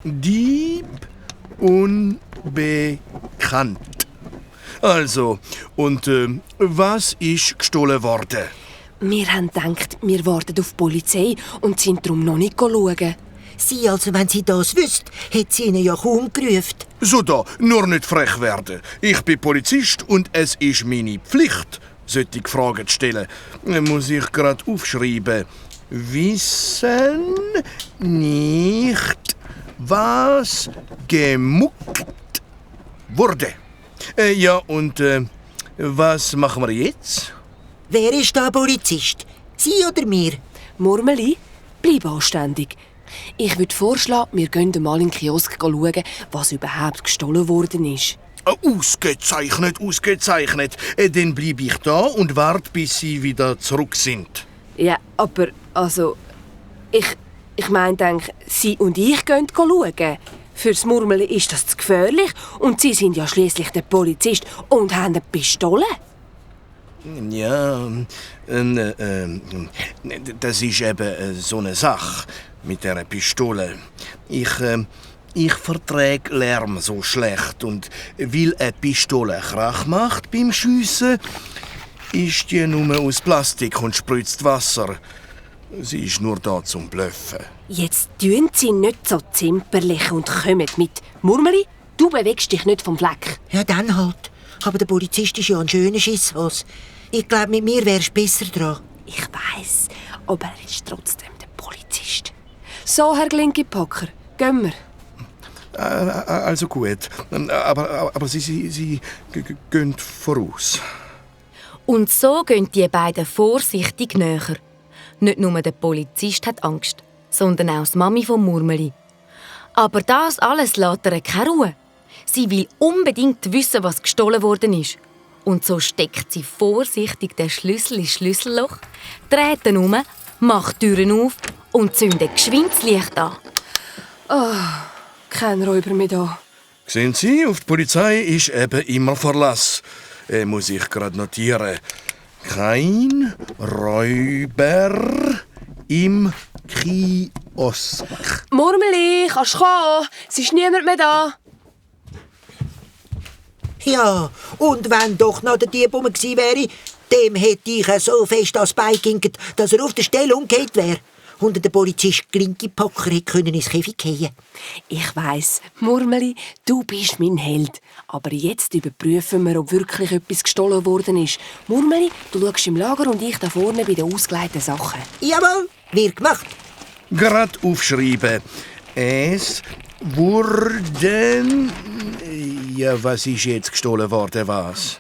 Dieb unbekannt. Also, und was ist gestohlen worden? Wir haben gedacht, wir warten auf die Polizei und sind darum noch nicht schauen. Sie, also wenn sie das wüsste, hätte sie ihnen ja kaum gerufen. So da, nur nicht frech werden. Ich bin Polizist und es ist meine Pflicht, solche Fragen zu stellen. Muss ich gerade aufschreiben. Wissen nicht, was gemuckt wurde. Ja, und was machen wir jetzt? Wer ist da Polizist? Sie oder mir? Murmeli, bleib anständig. Ich würde vorschlagen, wir gehen mal in den Kiosk schauen, was überhaupt gestohlen worden ist. Ausgezeichnet, ausgezeichnet. Dann bleibe ich da und warte, bis Sie wieder zurück sind. Ja, aber, also, ich denke, Sie und ich gehen schauen. Fürs Murmeli ist das zu gefährlich und Sie sind ja schließlich der Polizist und haben eine Pistole. Ja, das ist eben so eine Sache mit dieser Pistole. Ich verträge Lärm so schlecht und weil eine Pistole Krach macht beim Schiessen, ist die nur aus Plastik und spritzt Wasser. Sie ist nur da zum Bluffen. Jetzt tun Sie nicht so zimperlich und kommen mit. Murmeli, du bewegst dich nicht vom Fleck. Ja, dann halt. Aber der Polizist ist ja ein schöner Schisshos. Ich glaube, mit mir wärst du besser dran. Ich weiss, aber er ist trotzdem der Polizist. So, Herr Glinki-Packer, gehen wir. Also gut, aber Sie gehen voraus. Und so gehen die beiden vorsichtig näher. Nicht nur der Polizist hat Angst, sondern auch die Mami vom Murmeli. Aber das alles lässt ihr keine Ruhe. Sie will unbedingt wissen, was gestohlen worden ist. Und so steckt sie vorsichtig den Schlüssel ins Schlüsselloch, dreht ihn um, macht die Türen auf und zündet geschwind das Licht an. Kein Räuber mehr da. Sehen Sie, auf die Polizei ist eben immer Verlass. Muss ich gerade notieren. Kein Räuber im Kiosk. Murmeli, kannst du kommen? Es ist niemand mehr da. Ja, und wenn doch noch der Dieb rum gewesen wäre, dem hätte ich so fest ans Bein gehinkt, dass er auf der Stelle umgekehrt wäre. Und der Polizist Glinki-Packer hätte ins Käfig fallen. Ich weiss, Murmeli, du bist mein Held. Aber jetzt überprüfen wir, ob wirklich etwas gestohlen worden ist. Murmeli, du schaust im Lager und ich da vorne bei den ausgelegten Sachen. Jawohl, wird gemacht. Gerade aufschreiben. Es wurden... Ja, was ist jetzt gestohlen worden, was?